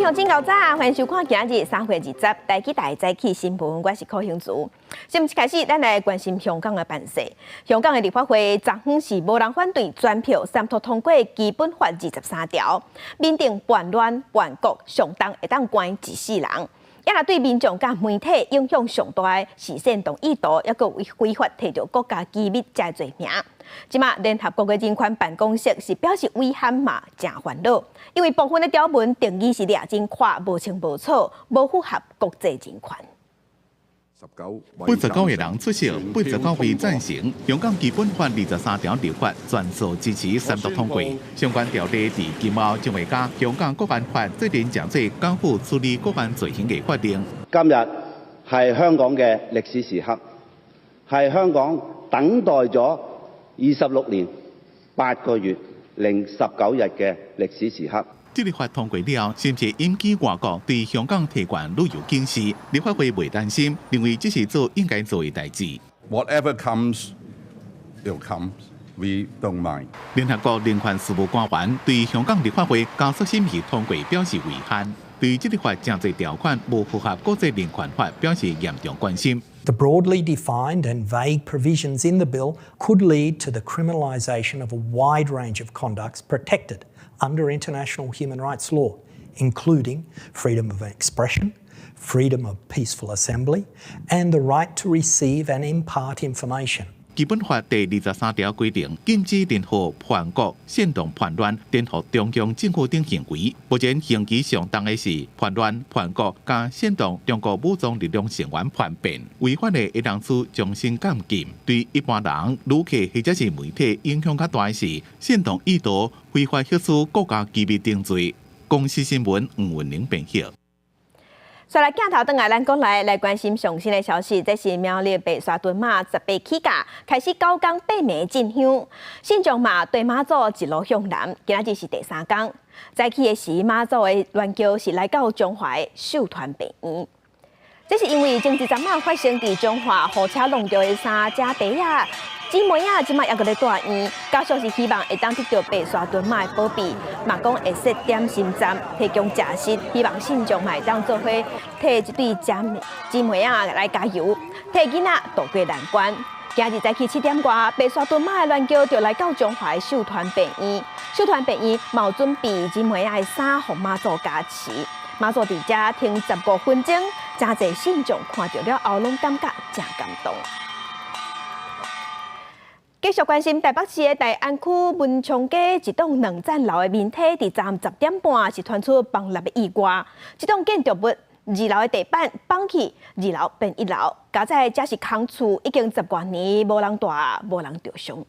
眾真𠢕早，歡迎收看今日3月20台語台早起新聞，我是柯興慈。新聞開始，咱來關心香港的辦事。香港的立法會昨昏是無人反對，全票三讀通過基本法23條，明定叛亂叛國上重會當關一世人。也若對民眾佮媒體影響上大的是煽動意圖，抑閣違法提著國家機密這罪名。這馬聯合國的人權辦公室是表示遺憾嘛，誠煩惱，因為部分的條文定義是掠真闊，無清無楚，無符合國際人權。 89個人出席，89位贊成。香港基本法23條立法全數支持三讀通過。相關條例佇今後將會佮香港國安法做陣訂做港府處理國安罪行的法令。今日係香港嘅歷史時刻，係香港等待咗26年8個月零19日嘅歷史時刻。這個法通過了，是毋是引起外國對香港提懸旅遊警示？立法會袂擔心，認為這是做應該做的代誌。 Whatever comes, it'll come. We don't mind. 聯合國人權事務官員對香港立法會加速審議通過表示遺憾，對這個法誠濟條款無符合國際人權法表示嚴重關心。 The broadly defined and vague provisions in the bill could lead to the criminalisation of a wide range of conducts protected under international human rights law, including freedom of expression, freedom of peaceful assembly, and the right to receive and impart information. 基本法第23條規定，禁止任何叛國、煽動叛亂、顛覆中央政府等行為。目前刑期上重的是叛亂、叛國佮煽動中國武裝力量成員叛變，違反的會當處終身監禁。對一般人、旅客或者是媒體影響較大的是煽動意圖非法獲取國家機密等罪。公視新聞吳文玲編譯。再來鏡頭轉來，咱國內來關心上新的消息。這是苗栗白沙屯媽18起價，開始9工8暝進香，信眾嘛對媽祖一路向南，今仔日是第三工。早起的時，媽祖的鑾轎是來到彰化的秀傳病院。這是因為前一陣仔發生佇彰化予車挵著的三隻弟仔姊妹仔，這馬猶閣咧住院，家屬是希望會當得著白沙屯媽的保庇，嘛講會設點心站提供食食，希望信眾嘛會當做伙替這對姊妹仔來加油，替囡仔渡過難關。今日早起7點外，白沙屯媽的鑾轎就來到彰化的秀傳病院，秀傳病院嘛有準備姊妹仔的衫，予媽祖加持。媽祖佇遮停15分鐘，誠濟信眾看著了後，攏感覺誠感動。繼續關心台北市的大安區文昌街一棟兩層樓的面梯，佇昨昏10點半是傳出崩落的意外。這棟建築物二樓的地板崩去，二樓變一樓，佳哉這是空厝，已經十外年無人蹛，無人著傷。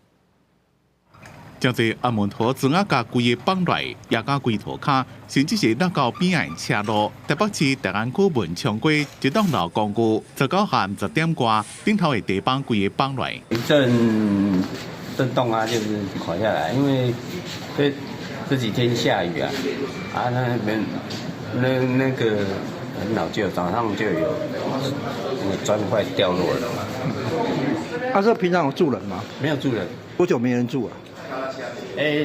誠濟阿門陀磚仔共規个崩落，壓甲規塗跤，甚至是落到邊仔車路。台北市大安區文昌街一棟老公寓，19號10點外，頂頭的地板規个崩落。一陣震動啊，就是垮下來，因為這幾天下雨啊，啊那邊那個很老舊，早上就有那個磚塊掉落了。啊，這平常有住人嗎？沒有住人。多久沒人住啊？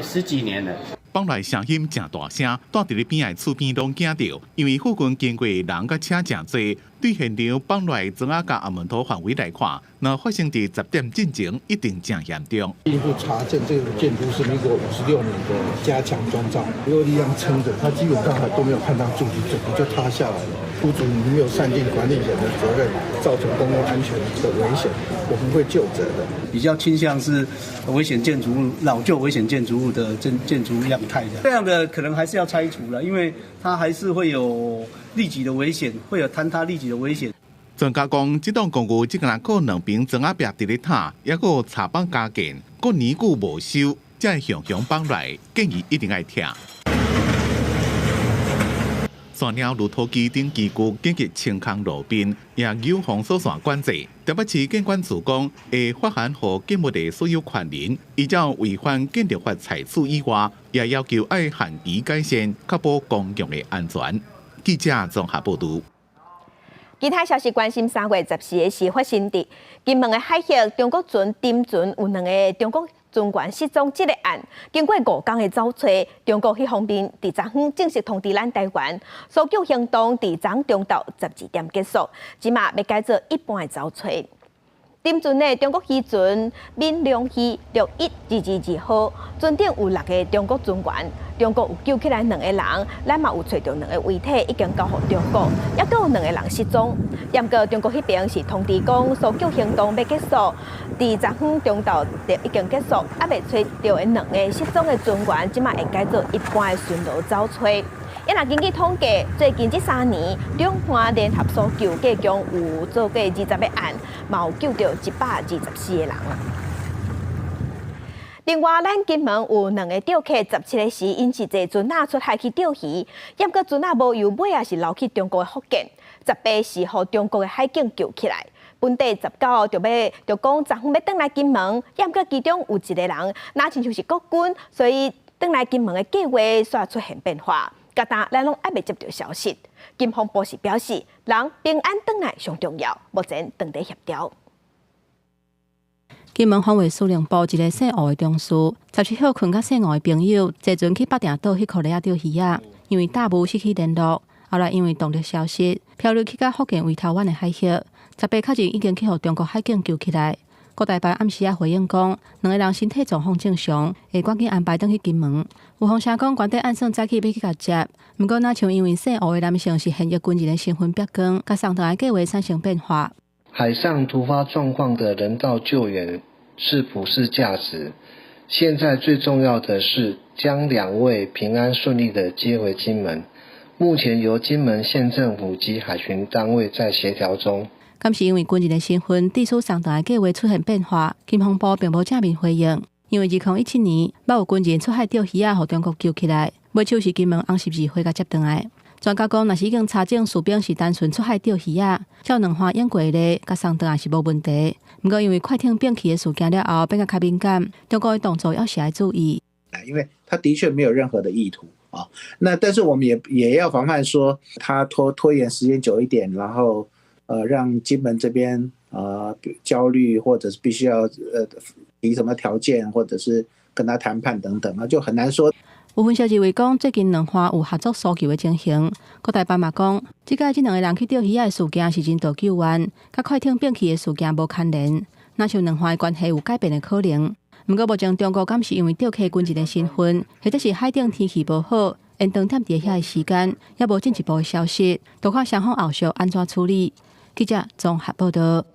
十幾年了。崩落聲音誠大聲，蹛佇咧邊仔厝邊攏驚著，因為附近經過人佮車誠濟。對現場崩落磚仔佮阿門陀範圍來看，若發生佇10點進前，一定誠嚴重。進一步查證，這個建築是民國56年的加強磚造，有力量撐着，它基本上還都沒有看到柱子，整個就塌下來了。屋主沒有善盡管理人的責任，造成公共安全的危險，我們會究責的。比較傾向是危險建築物、老舊危險建築物的建築樣態的，這樣的可能還是要拆除了，因為它還是會有立即的危險，會有坍塌立即的危險。專家講，這棟公寓只敢若靠兩邊磚仔壁佇咧塔，猶閣有插板加建，閣年久無修，才會雄雄崩落，建議一定愛拆。山鳥鋁土機等機具緊急清空路邊，也有封鎖線管制。台北市建管處講，會發函予建物的所有權人，依照違反建築法採取以外，也要求愛限期改善，確保公共的安全。記者綜合報導。其他消息關心，3月14日時發生佇金門的海域，中國船沉船有兩个中國船員失蹤這個案，經過5工的搜揣，中國彼方面佇昨昏正式通知咱台灣，搜救行動佇昨中晝12點結束，這馬欲改做一般的搜揣。沉船的中國漁船閩龍漁61222號，船頂有六个中國船員，中國有救起來兩個人，咱嘛有揣著兩個遺體已經交予中國，猶閣有兩個人失蹤。毋過中國彼邊是通知講搜救行動欲結束，佇昨昏中晝就已經結束，猶未揣著的兩個失蹤的船員，這馬會改做一般的巡邏搜揣。啊若根據統計，最近這3年，兩岸聯合搜救計共有做過20個案，嘛有救著124個人。另外，咱金門有兩个釣客17日時，𪜶是坐船仔出海去釣魚，毋過船仔無油，尾仔是流去中國的福建。18時予中國的海警救起來。本地19就欲就講昨昏欲轉來金門，毋過其中有一個人，若親像是國軍，所以轉來金門的計劃煞出現變化。佮今咱攏猶未接著消息。金防部是表示，人平安轉來上重要，目前正佇協調。金門防衛司令部一个姓吳的中士，17號睏佮姓吳的朋友坐船去北定島彼箍螺仔釣魚仔，因為大霧失去聯絡，後來因為動力消失，漂流去到福建圍頭灣的海域，18確認已經去予中國海警救起來。國台辦暗時仔回應講，兩个人身體狀況正常，會趕緊安排轉去金門。有風聲講，官邸按算早起欲去共接，毋過若像因為姓吳的男性是現役軍人的身份曝光，共送轉來計劃產生變化。海上突發狀況的人道救援是普世價值，現在最重要的是將兩位平安順利的接回金門。目前由金門縣政府及海巡單位在協調中。敢是因為軍人的身份，致使送轉來計劃出現變化，金防部並無正面回應。因為2017年，捌有軍人出海釣魚仔，予中國救起來，尾手是金門紅十字會共接轉來。專家講，若是已經查證士兵是單純出海釣魚仔，照兩岸應過的，共送轉來是無問題。毋過因為快艇變去的事件了後，變甲較敏感，中國的動作猶是愛注意。因為他的確沒有任何的意圖啊。那但是我們也要防範，說他拖延時間久一點，然後讓金門這邊焦慮，或者是必須要提什麼條件，或者是跟他談判等等，那就很難說。有分析認為講，最近兩岸有合作搜救的情形。國台辦嘛講，這擺這兩个人去釣魚仔的事件是人道救援，佮快艇變去的事件無牽連。若像兩岸的關係有改變的可能。毋過目前中國敢是因為釣客軍人的身份，或者是海頂天氣無好，延長踮佇遐的時間，猶無進一步的消息，就看雙方後續按怎處理。記者綜合報道。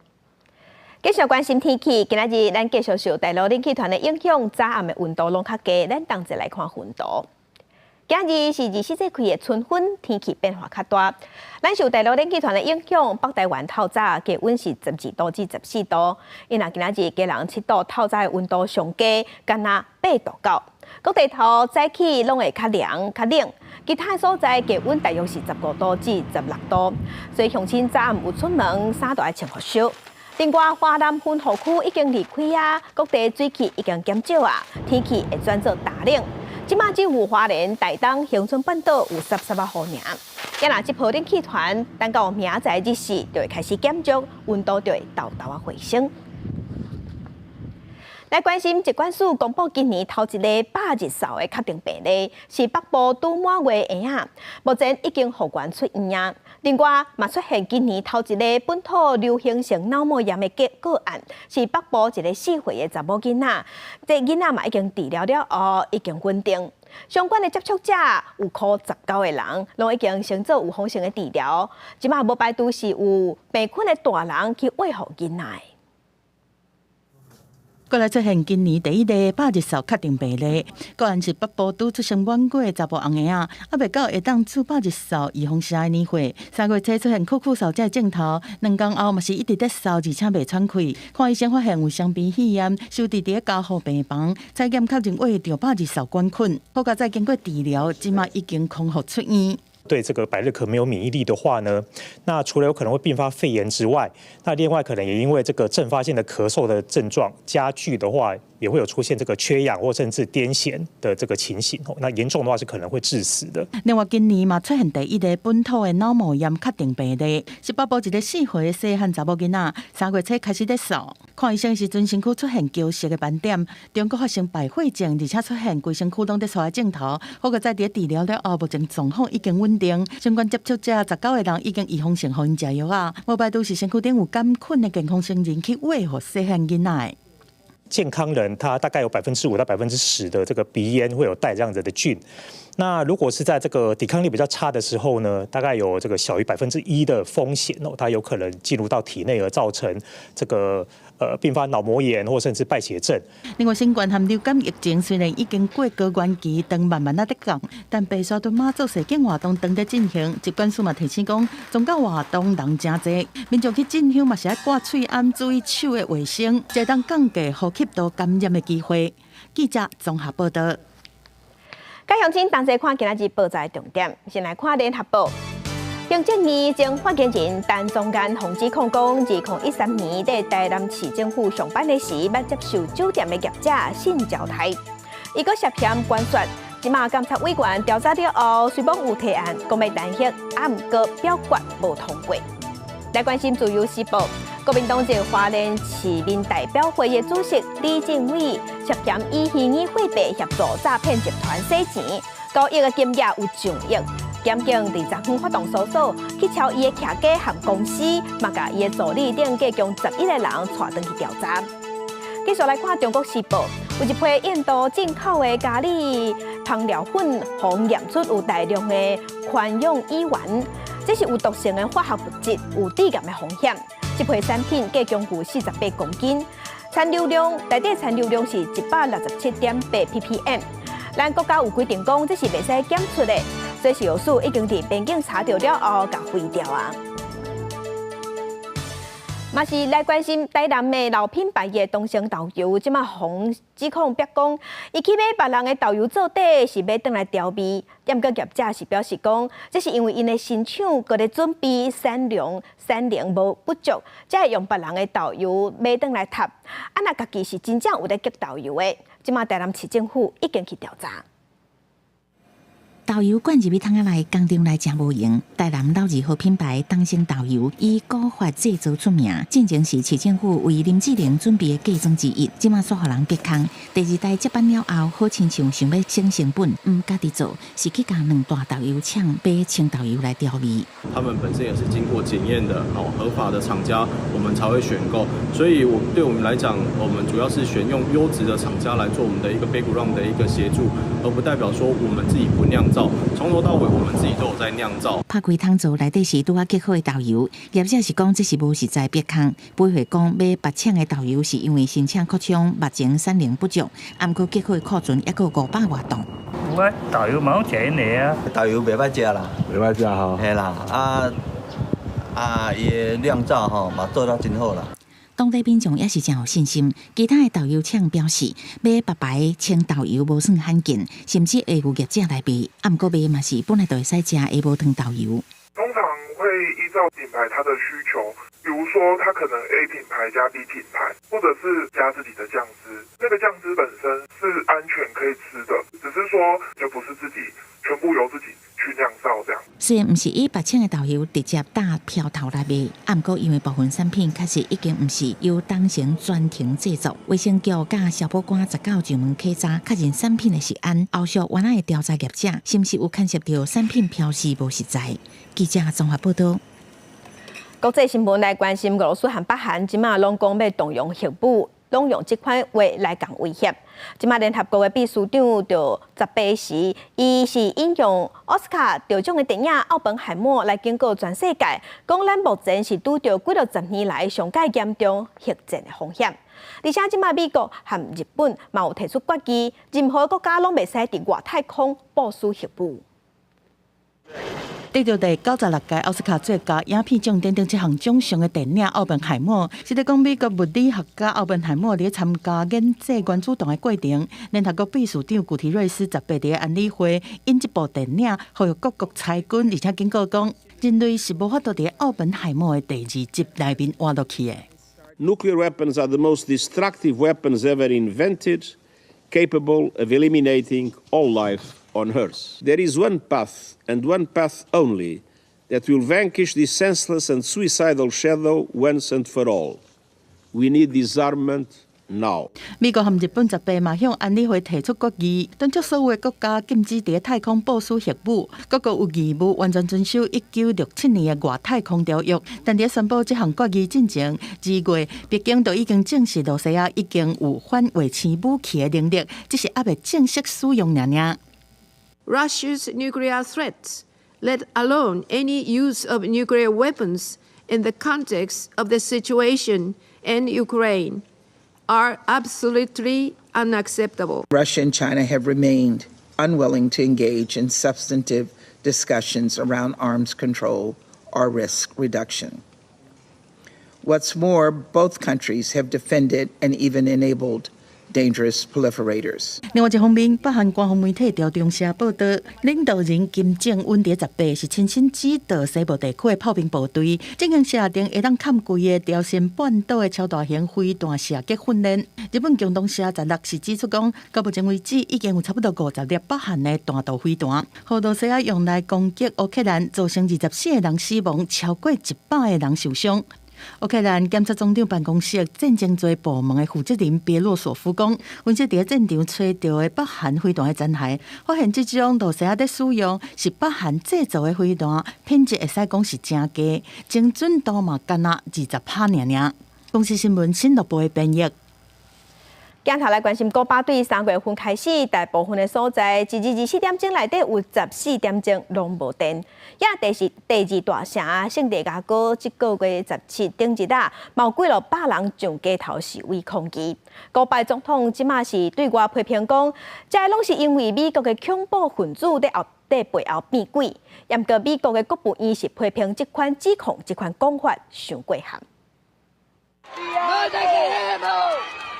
繼續關心天氣，今仔日咱繼續受大陸冷氣團的影響，早暗的溫度攏較低。咱同齊來看雲圖。今日是24節氣的春分，天氣變化較大。咱受大陸冷氣團的影響，北台灣透早氣溫是12度至14度。伊若今仔日基隆7度，透早的溫度上低，干焦8度9。各地頭早起攏會較涼、較冷，其他所在氣溫大約是15度至16度。所以鄉親早暗有出門，衫都愛穿予惜。另外，華南分雨區已經離開啊，各地水汽已經減少啊，天氣會轉做大冷。這馬只有花蓮、台東、恆春半島有濕濕仔雨爾。啊若這波冷氣團等到明仔載日時就會開始減弱，溫度就會沓沓仔回升。來關心疾管署公布今年頭一例百日嗽的確定病例，是北部拄滿月嬰仔，目前已經復原出院啊。另外，嘛出現今年頭一例本土流行性腦膜炎的個案，是北部一个4歲的查某囡仔，這囡仔嘛已經治療了後已經穩定。相關的接觸者有箍19個人，攏已經先做預防性的治療。這馬無排除是有病菌的大人去餵予囡仔。閣來出現今年第一例百日嗽確定病例，個案是北部拄出生滿月的查埔紅嬰仔，猶未到會當注百日嗽預防針的年歲。3月初出現咳咳嗽這症頭，2工後嘛是一直咧嗽，而且袂喘氣。看醫生發現有雙邊肺炎，收治佇加護病房，採檢確認秽著百日嗽桿菌。好佳哉經過治療，這馬已經康復出院。對這個百日咳沒有免疫力的話呢，那除了有可能會併發肺炎之外，那另外可能也因為這個陣發性的咳嗽的症狀加劇的話，也會有出現這個缺氧或甚至癲癇的這個情形。那嚴重的話是可能會致死的。另外，今年嘛出現第一例本土的腦膜炎確定病例，是北部一个4歲的細漢查某囡仔，3月初開始咧嗽，看醫生時陣身軀出現膠色的斑點，中國發生敗血症，而且出現規身軀攏佇跙的症頭。好過在佇治療了後，目前狀況已經穩定。相關接觸者19個人已經預防性予𪜶食藥啊，無排除是身軀頂有桿菌的健康成人去餵予細漢囡仔。健康人他大概有5%到10%的這個鼻咽會有帶這樣子的菌。那如果是在這個抵抗力比較差的時候呢，大概有這個小於1%的風險哦，它有可能進入到體內而造成這個併發腦膜炎或甚至敗血症。另外，新冠和流感疫情雖然已經過高原期，當慢慢仔咧降，但白沙屯媽祖踅境活動當咧進行，疾管署嘛提醒講，宗教活動人誠濟，民眾去進香嘛是愛掛喙罨，注意手的衛生，才會當降低呼吸道感染的機會。記者綜合報道。佮鄉親同齊看今仔日報紙重點，先來看聯合報。行政院前發言人陳宗彥予指控講，2013年佇台南市政府上班的時，捌接受酒店的業者性招待，伊閣涉嫌關說，這馬監察委員調查了後，雖罔有提案，講欲彈劾，啊，毋過表決無通過。來關心自由時報，國民黨籍花蓮市民代表會議主席李政偉涉嫌以虛擬貨幣協助詐騙集團洗錢，交易的金額有上億。檢警20分發動搜索，去抄伊的徛家和公司，嘛共伊的助理等計共11個人帶轉去調查。繼續來看《中國時報》，有一批印度進口的咖喱烹料粉，予驗出有大量的環氧乙烷，這是有毒性的化學物質，有致癌的風險。這批產品計共有48公斤，殘留量內底殘留量是167.8 ppm。咱國家有規定講，這是袂使檢出的，所以食藥署已經佇邊境查著了後，共廢掉啊。嘛是來關心台南的老品牌的東昇豆油，這馬予指控逼講，伊去買別人的豆油做底，是欲轉來調味。毋過業者是表示講，這是因為𪜶的新廠閣咧準備產量無不足，才會用別人的豆油買轉來塔。啊，若家己是真正有咧激豆油的，這馬台南市政府已經去調查。豆油灌入去桶仔內，工廠內誠無閒。台南老字號品牌東昇豆油以古法製造出名，進前是市政府為林志玲準備的嫁妝之一。這馬煞予人逼空。第二代接班了後，好親像想欲省成本，毋家己做，是去共兩大豆油廠買清豆油來調味。他們本身也是經過檢驗的，哦，合法的廠家，我們才會選購。所以，我對我們來講，我們主要是選用優質的廠家來做我們的一個 background 的一個協助，而不代表說我們自己不釀造。從頭到尾，我們自己都有在釀造。拍開桶槽內底是拄仔激好的豆油，業者是講這是無實在逼空，背回講買別廠的豆油是因為新廠擴張，目前產量不足，毋過激好的庫存猶閣500外噸。我豆油嘛攏食𪜶的啊，豆油袂歹食啦，袂歹食吼。嘿啦，啊啊，伊的釀造吼嘛做得真好啦。當地民眾也是誠有信心，其他的豆油廠表示，買別牌清豆油無算罕見，甚至會有業者來賣。啊，毋過賣嘛是本來就會使食的無糖豆油。通常會依照品牌它的需求，比如說它可能 A 品牌加 B 品牌，或者是加自己的醬汁，那個醬汁本身是安全可以吃的，只是說就不是自己全部由自己去釀造這樣。雖然毋是以別廠的豆油直接打標頭來賣，啊，毋過因為部分產品確實已經毋是由東昇專程製作，衛生局佮消保官19上門稽查，確認產品的食安，後續原來會調查業者是毋是有牽涉著產品標示無實在。記者綜合報道。國際新聞來關心俄羅斯和北韓，這馬攏講欲動用核武，攏用這款話來共威脅。這馬聯合國的秘書長就18時，伊是引用奧斯卡得獎的電影《奧本海默》來警告全世界，講咱目前是拄著幾落十年來上蓋嚴重核戰的風險。而且這馬美國和日本嘛有提出決議，任何國家攏袂使佇外太空部署核武。得著第96屆奧斯卡最佳影片獎等等這項獎項的電影《奧本海默》，是咧講美國物理學家奧本海默佇咧參加研製原子彈的過程。聯合國秘書長古提瑞斯18佇安理會引這部電影，呼籲各國裁軍，而且警告講，人類是無法度佇奧本海默的第二集內面活落去的。 Nuclear weapons are the most destructive weapons ever invented, capable of eliminating all life on Earth. There is one path, and one path only, that will vanquish this senseless and suicidal shadow once and for all. We need disarmament now. 美國和日本18嘛向安理會提出決議，敦促所有國家禁止佇太空部署核武，各國有義務完全遵守1967年的外太空條約。但佇宣布這項決議進前，2月北京就已經證實露西亞已經有反衛星武器的能力，只是猶未正式使用爾爾。 Russia's nuclear threats, let alone any use of nuclear weapons in the context of the situation in Ukraine, are absolutely unacceptable. Russia and China have remained unwilling to engage in substantive discussions around arms control or risk reduction. What's more, both countries have defended and even enabled dangerous proliferators. 另外一方面，北韓官方媒體朝中社報道，領導人金正恩佇18是親身指導西部地區的炮兵部隊進行射程會當崁規个朝鮮半島的超大型飛彈射擊訓練。日本共同社16是指出講，到目前為止已經有差不多50粒北韓的彈道飛彈，予羅西亞用來攻擊烏克蘭，造成24個人死亡，超過100個人受傷。烏克蘭檢察總長辦公室戰爭罪部門的負責人別洛索夫講，分析佇戰場揣著的北韓飛彈的殘骸，發現這種羅西亞佇使用是北韓製造的飛彈，品質會使講是誠低，精準度嘛干焦20趴爾爾。公視新聞新樂部的編譯。鏡頭來關心古巴對3月份開始，大部分的所在，一日24點鐘內底有14點鐘攏無電。也第是第二大城聖地亞哥，這個月17頂日啊，嘛有幾落百人上街頭示威抗議。古巴總統這馬是對外批評講，這攏是因為美國的恐怖分子佇後佇背後變鬼。毋過美國的國務院是批評這款指控、這款講法傷過分。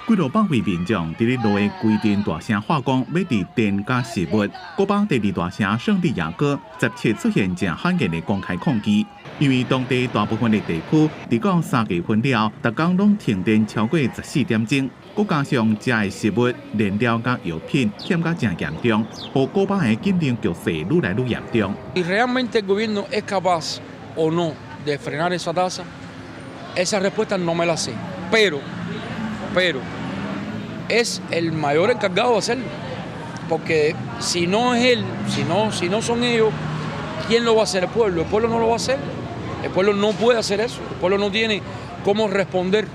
幾落百位民眾佇咧路的規陣大聲喊講，欲佇電佮食物。古巴第二大城聖地亞哥17出現誠罕見的公開抗議，因為當地大部分的地區佇到3月份了後，逐工攏停電超過14點鐘，閣加上食的食物、燃料佮藥品欠甲誠嚴重，予古巴的緊張局勢愈來愈嚴重。 ¿Realmente el gobierno es capaz o no de frenar esa tasa? Esa respuesta no me la sé, pero es el mayor encargado de hacerlo, porque si no es él, si no son ellos, ¿quién lo va a hacer? El pueblo. El pueblo no lo va a hacer. El pueblo no puede hacer eso. El pueblo no tiene cómo responder.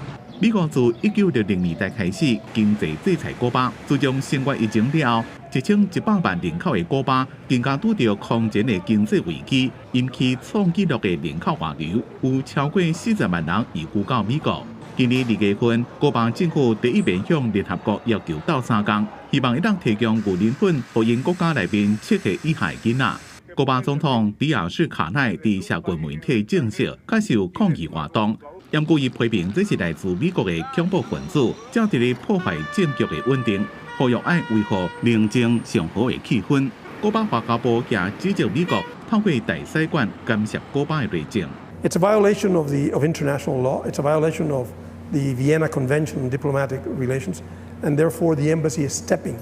美國自1960年代開始經濟制裁古巴，自從新冠疫情了後，1100萬人口的古巴更加拄著空前的經濟危機，引起創紀錄的人口外流，有超過40萬人移居到美國。今年2月份，古巴政府第一面向聯合國要求鬥相共，希望會當提供牛奶粉，予𪜶國家內面7歲以下的囡仔。古巴總統迪亞士卡奈佇社群媒體證實，確實有抗議活動。毋過伊批評這是來自美國的恐怖分子，正佇咧破壞政局的穩定，呼籲愛維護寧靜祥和的氣氛。古巴外交部也指責美國透過大使館干涉古巴的內政。 It's a violation of international law. It's a violation of the Vienna Convention on Diplomatic Relations, and therefore the embassy is stepping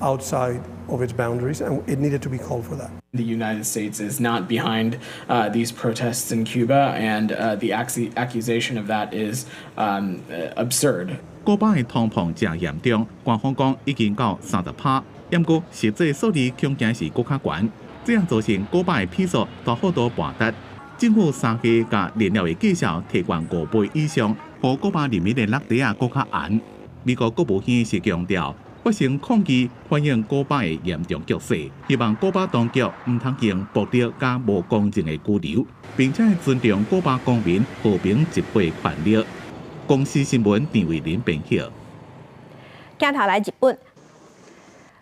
outside of its boundaries, and it needed to be called for that. The United States is not behind these protests in Cuba, and the accusation of that is absurd. 古巴的通膨誠嚴重，官方講已經到30趴，毋過實際數字恐驚是閣較懸，這樣造成古巴的披索大幅度跋跌。政府3月共燃料的價數提懸5倍以上，予古巴人民的落袋仔閣較絚。美國國務院是強調，發生抗議反映古巴的嚴重局勢，希望古巴當局毋通用暴力佮無公正的拘留，並且尊重古巴公民和平集會權利。公視新聞陳慧琳編譯。鏡頭來日本，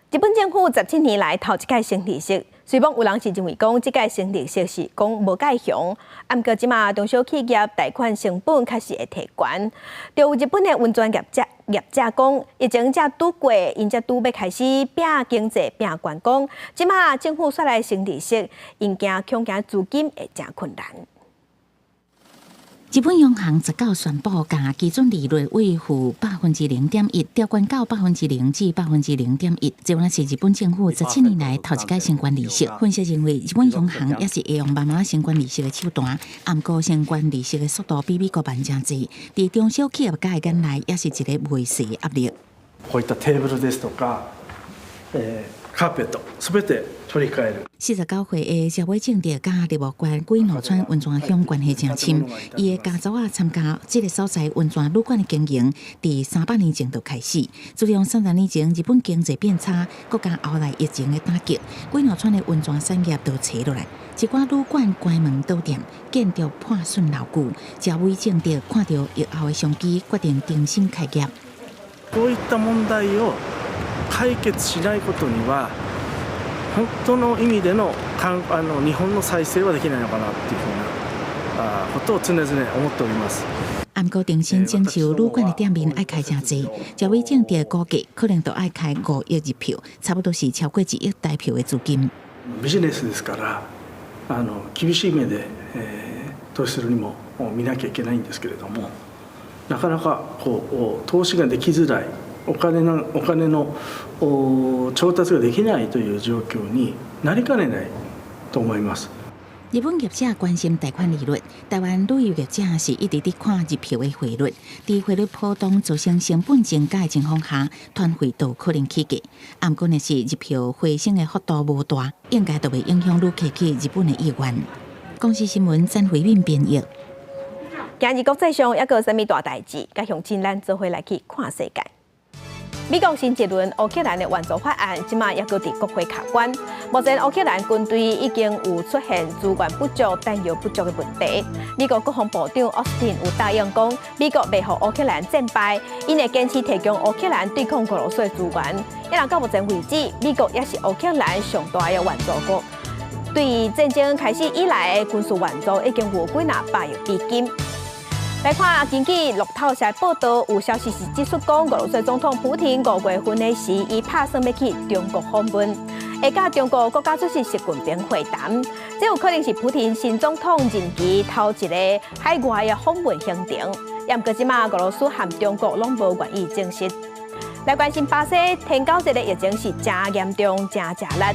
日本政府17年來頭一擺成立式。雖罔有人是認為講，這屆升利息是講無蓋雄，毋過這馬中小企業貸款成本確實會提懸。就有日本的溫泉業者講，疫情才拄過，𪜶才拄欲開始拼經濟、拼觀光，這馬政府煞來升利息，𪜶驚恐驚資金會誠困難。日本央行19宣布，共基準利率為-0.1%調懸到0%至0.1%，這原來是日本政府17年來頭一擺升懸利息。分析認為，日本央行也是會用慢慢升懸利息的手段，毋過升懸利息的速度比美國慢誠濟，佇中小企業家的眼內，也是一个袂細的壓力。こういったテーブルですとか、カーペット、すべて取り替える。 49歲的朝尾正德佮日和縣紀ノ川溫泉鄉關係誠深，伊的家族仔參加這个所在溫泉旅館的經營，佇300年前就開始。自從30年前日本經濟變差，閣加後來疫情的打擊，紀ノ川的溫泉產業就衰落來，一寡旅館關門倒店，建築破損老舊。朝尾正德看著疫後的商機，決定重新開業。こういった問題を解決しないことには、本当の意味でのあの日本の再生はできないのかなっていうふうなことを常々思っております。毋過重新整修旅館的店面愛開誠濟，朝尾正德估計可能都愛開5億日票，差不多是超過1億台票的資金。ビジネスですから、厳しい目で、投資するにも見なきゃいけないんですけれども、なかなかこう投資ができづらい、お金の調達ができないという状況になりかねないと思います。日本業者關心貸款利率，台灣旅遊業者是一直佇看日票的匯率，佇匯率波動造成成本增加的情況下，團費都可能起價。毋過若是日票回升的幅度無大，應該就袂影響旅客去日本的意願。公視新聞曾慧敏編譯。今日國際上猶閣有啥物大代誌？共鄉親咱做伙來去看世界。美國新一輪烏克蘭的援助法案，這馬猶閣佇國會卡關。目前烏克蘭軍隊已經有出現資源不足、彈藥不足的問題。美國國防部長奧斯汀有答應講，美國袂予烏克蘭戰敗，𪜶會堅持提供烏克蘭對抗俄羅斯的資源。一直到目前為止，美國也是烏克蘭上大的援助國。對戰爭開始以來，軍事援助已經有幾若百億美金。來看，根據路透社報道，有消息是指出講，俄羅斯總統普廷5月份的時，伊拍算欲去中國訪問，會佮中國國家主席習近平會談。這有可能是普廷新總統任期頭一個海外的訪問行程。毋過這馬俄羅斯和中國攏無願意證實。來關心巴西天狗節的疫情是誠嚴重、誠食力。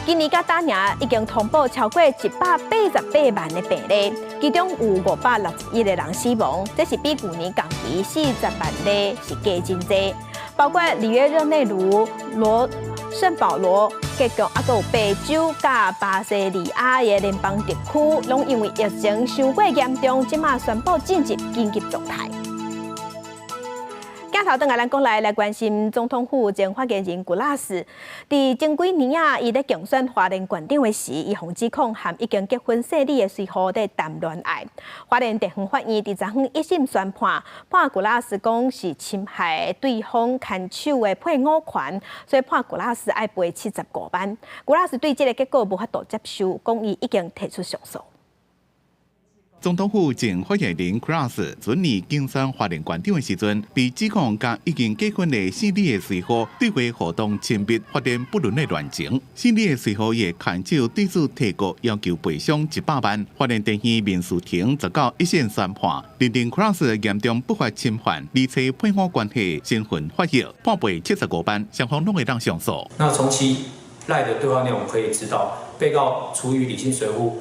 今年佮今年已經通報超過188萬的病例，其中有561個人死亡，這是比舊年同期40萬例是加真濟。包括里約熱內盧、羅聖保羅、結局猶閣有白州佮巴西利亞的聯邦特區，攏因為疫情傷過嚴重，這馬宣布進入緊急狀態。鏡頭轉來咱國內來關心總統府前發言人古拉斯，佇前幾年啊，伊咧競選花蓮縣長的時，伊予指控和已經結婚生女的隨婦咧談戀愛。花蓮地方法院佇昨昏一審宣判，判古拉斯講是侵害對方牽手的配偶權，所以判古拉斯愛賠75萬。古拉斯對這个結果無法度接受，講伊已經提出上訴。總統府前發言人克拉斯前年競選花蓮縣長的時陣，被指控佮已經結婚的姓李的隨婦對話互動親密，發展不倫的戀情。姓李的隨婦伊的牽手對此提告，要求賠償100萬。花蓮地院民事庭19一審宣判，認定克拉斯嚴重不法侵犯離妻配偶關係，身份法益，判賠75萬，雙方攏會當上訴。那從其 LINE 的對話內容可以知道，被告除與李姓隨婦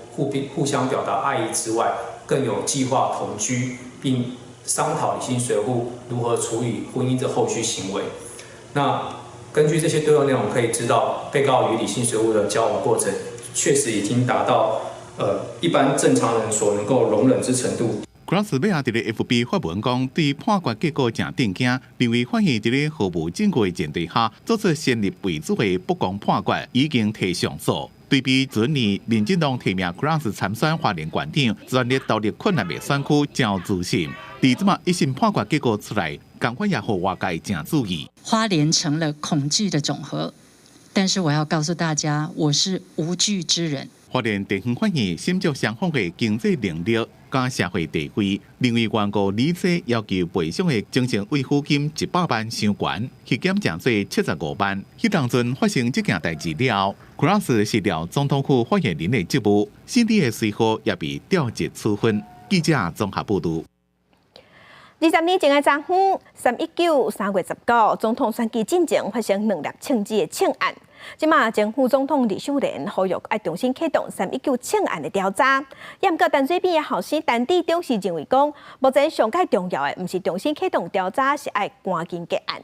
互相表達愛意之外，更有計劃同居，並商討李姓隨婦如何處理婚姻的後續行為。那根據這些對話內容可以知道，被告與李姓隨婦的交往過程確實已經達到一般正常人所能夠容忍之程度。克拉斯尾仔佇咧 FB 發文講，對判決結果誠震驚，認為法院佇咧毫無證據的前提下，做出先入為主的不公判決，已經提上訴。對比前年民進黨提名克拉斯參選花蓮縣長，全力投入困難的選區，誠有自信。佇這馬一審判決結果出來，共款也予外界誠注意。花蓮成了恐懼的總和，但是我要告訴大家，我是無懼之人。花蓮地方法院審照雙方的經濟能力佮社會地位，認為原告李姐要求賠償的精神慰撫金100萬傷懸，削減成做75萬。彼當陣發生這件代誌了後，克拉斯辭掉總統府發言人的職務，新地的隨後也被調職處分。記者綜合報導。20年前的昨昏，3/19 3月19，總統選舉進前發生兩粒槍支的槍案。這馬前副總統呂秀蓮呼籲愛重新啟動3/19槍案的調查。毋過陳水扁的後生陳致中是認為講，目前上蓋重要的毋是重新啟動調查，是愛趕緊結案。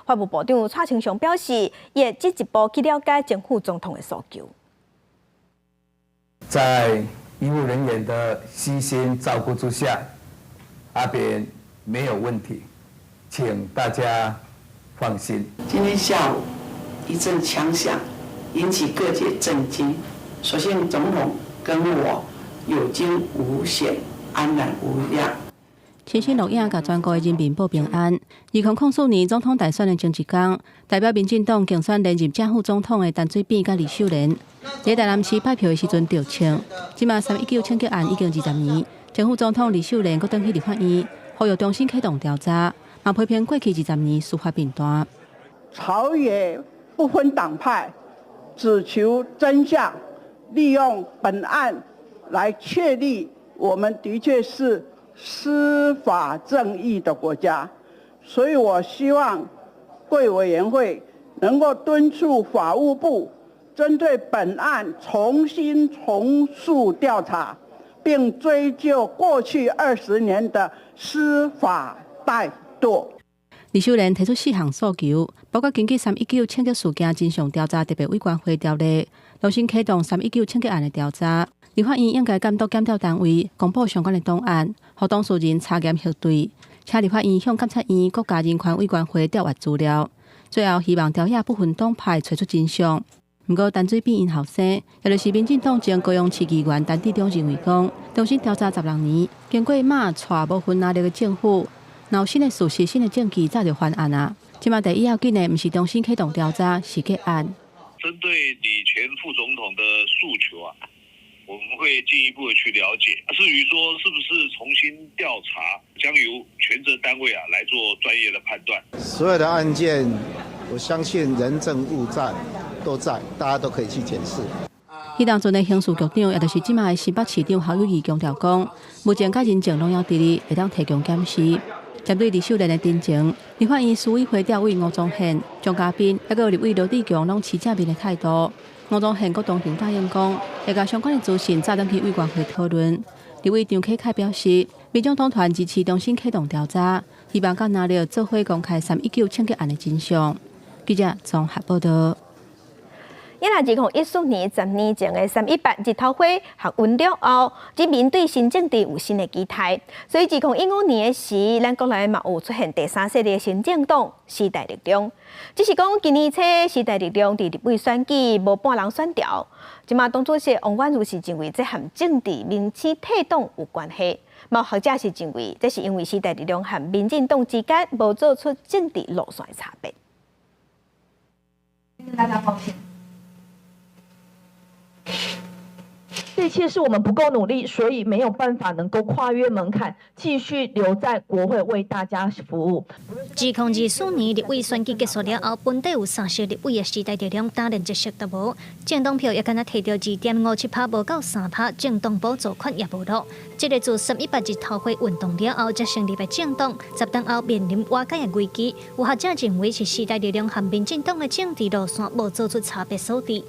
法務部長蔡清祥表示，伊會進一步去了解前副總統的訴求。在醫護人員的悉心照顧之下，阿扁沒有問題，請大家放心。今天下午一陣槍響，引起各界震驚。所幸總統跟我有驚無險，安然無恙。親身錄影，共全國的人民報平安。2004年總統大選的前一工，代表民進黨競選連任正副總統的陳水扁佮呂秀蓮，佇台南市拜票的時陣著槍。這馬3/19槍擊案已經20年，前副總統呂秀蓮閣轉去立法院，呼籲重新啟動調查，嘛批評過去20年司法貧惰。朝野不分黨派，只求真相，利用本案來確立我們的確是司法正義的國家，所以我希望貴委員會能夠敦促法務部針對本案重新從速調查，並追究過去20年的司法怠惰。呂秀蓮提出四項訴求，包括根據3/19槍擊事件真相調查特別委員會條例，重新啟動三一九槍擊案的調查。立法院應該監督檢調單位公布相關的檔案，予當事人查驗核對，請立法院向監察院、國家人權委員會調閱資料。最後，希望朝野不分黨派揣出真相。毋過，陳水扁𪜶後生，也就是民進黨前高雄市議員陳致中認為講，重新調查16年，經過馬蔡無分藍綠的政府，若有新的事實、新的證據，早就翻案啊！這馬第一要緊的，毋是重新啟動調查，是結案。針對李前副總統的訴求啊，我們會進一步的去了解。至於說是不是重新調查，將由權責單位啊來做專業的判斷。所有的案件，我相信人證物證都在，大家都可以去檢視。彼當陣的刑事局長，也就是這馬的新北市長侯友宜強調講，目前佮人證攏猶佇咧，會當提供檢視。針對呂秀蓮的陳情，立法院司委會調委吳宗憲、張嘉賓，抑閣立委羅智強攏持正面的態度。吳宗憲閣當場答應講，會共相關的資訊早轉去委員會討論。立委張啟楷表示，民眾黨團支持重新啟動調查，希望佮藍綠做伙公開3/19槍擊案的真相。記者綜合報導。伊若2014年10年前的3/18日頭花學運了後，人民對新政治有新的期待，所以2015年的時，咱國內嘛有出現第三勢力的新政黨時代力量。只是講今年初時代力量佇立委選舉無半人選著，這馬黨主席王婉諭是認為這和政治明星退黨有關係，嘛有學者是認為這是因為時代力量和民進黨之間無做出政治路線的差別。跟大家抱歉。這一切是我們不夠努力，所以沒有辦法能夠跨越門檻，繼續留在國會為大家服務。2024年立委選舉結束了後，本底有3席立委的時代力量焦連一席都無，政黨票也干焦提著2.57%，無夠3%，政黨補助款也無落。這个自3/18日頭花運動了後，才成立的政黨，10冬後面臨瓦解的危機。有學者認為是時代力量和民進黨的政治路線無做出差別所致。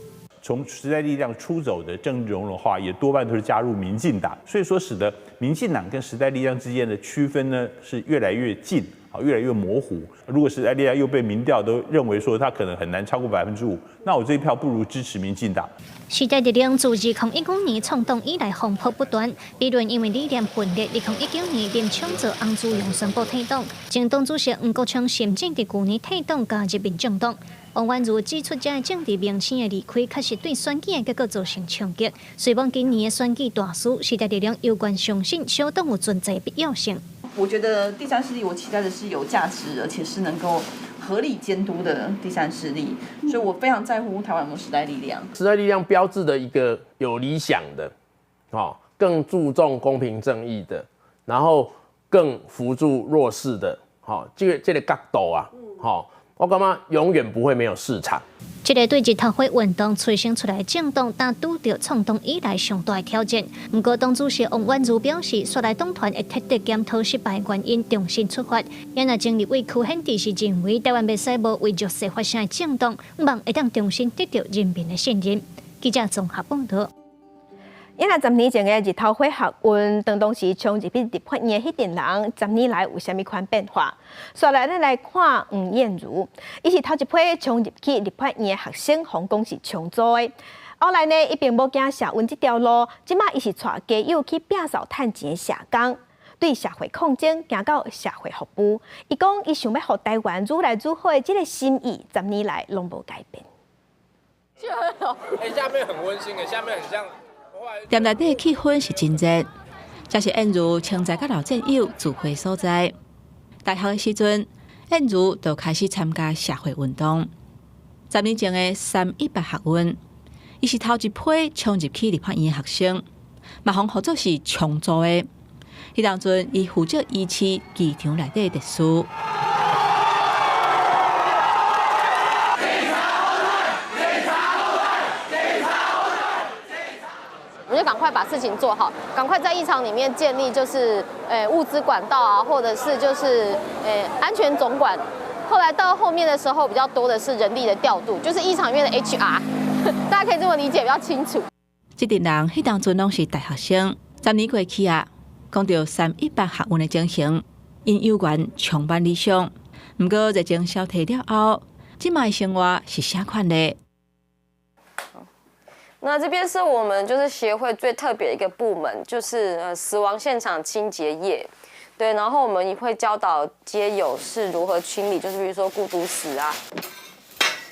從時代力量出走的政治人物的話，也多半都是加入民進黨，所以說使得民進黨跟時代力量之間的區分呢是越來越近，啊，越來越模糊。如果時代力量又被民調都認為說他可能很難超過5%，那我這一票不如支持民進黨。時代力量自2015年創黨以來風波不斷，比如因為理念分裂，2019年林昶佐、翁姿陽宣布退黨，前黨主席黃國昌甚至佇舊年退黨加入民眾黨。王婉諭指出，這个政治明星的離開，確實對選舉的結果造成衝擊。雖罔今年的選舉大輸，時代力量猶原相信小黨有存在必要性。我覺得第三勢力，我期待的是有價值，而且是能夠合理監督的第三勢力，所以我非常在乎台灣有沒有時代力量。時代力量標誌的一個有理想的，哦，更注重公平正義的，然後更扶助弱勢的，好，這個角度啊，好，我感覺永遠不會沒有市場。這個對日頭花運動催生出來政黨，但拄著創黨以來上大挑戰。毋過黨主席王婉如表示，紲來黨團會徹底檢討失敗原因，重新出發。也若前立委柯顯智是認為，台灣袂使無為弱勢發聲的政黨，望會當重新得到人民的信任。記者綜合報道。因為10年前的日頭花學運，當時衝入去立法院的彼陣人，十年來有啥物款變化？紲來咱來看黃燕如，伊是頭一批衝入去立法院的學生，予人講是衝組的。後來呢，伊並無驚社運這條路，這馬伊是帶家友去摒掃趁錢的社工，對社會抗爭，行到社會服務。伊講伊想欲予台灣愈來愈好的這個心意，十年來攏無改變。欸，下面很溫馨的，下面很像。店內底氣氛是真熱，這是燕如清在佮老戰友聚會所在。大學的時陣，燕如就開始參加社會運動。10年前的318學運，伊是頭一批衝入去立法院的學生，嘛予人號做是衝組的。彼當陣，伊負責維持機場內底的秩序。我們就趕快把事情做好，趕快在議場裡面建立就是物資管道啊，或者是就是安全總管。後來到後面的時候，比較多的是人力的調度，就是議場裡面的 HR，大家可以這麼理解比較清楚。這陣人彼當陣攏是大學生，十年過去啊，講到318學運的情形，𪜶猶原充滿理想。毋過熱情消退了後，這擺的生活是啥款的？那這邊是我們就是協會最特別一個部門，就是死亡現場清潔業，對，然後我們也會教導街友是如何清理，就是比如說孤獨死啊。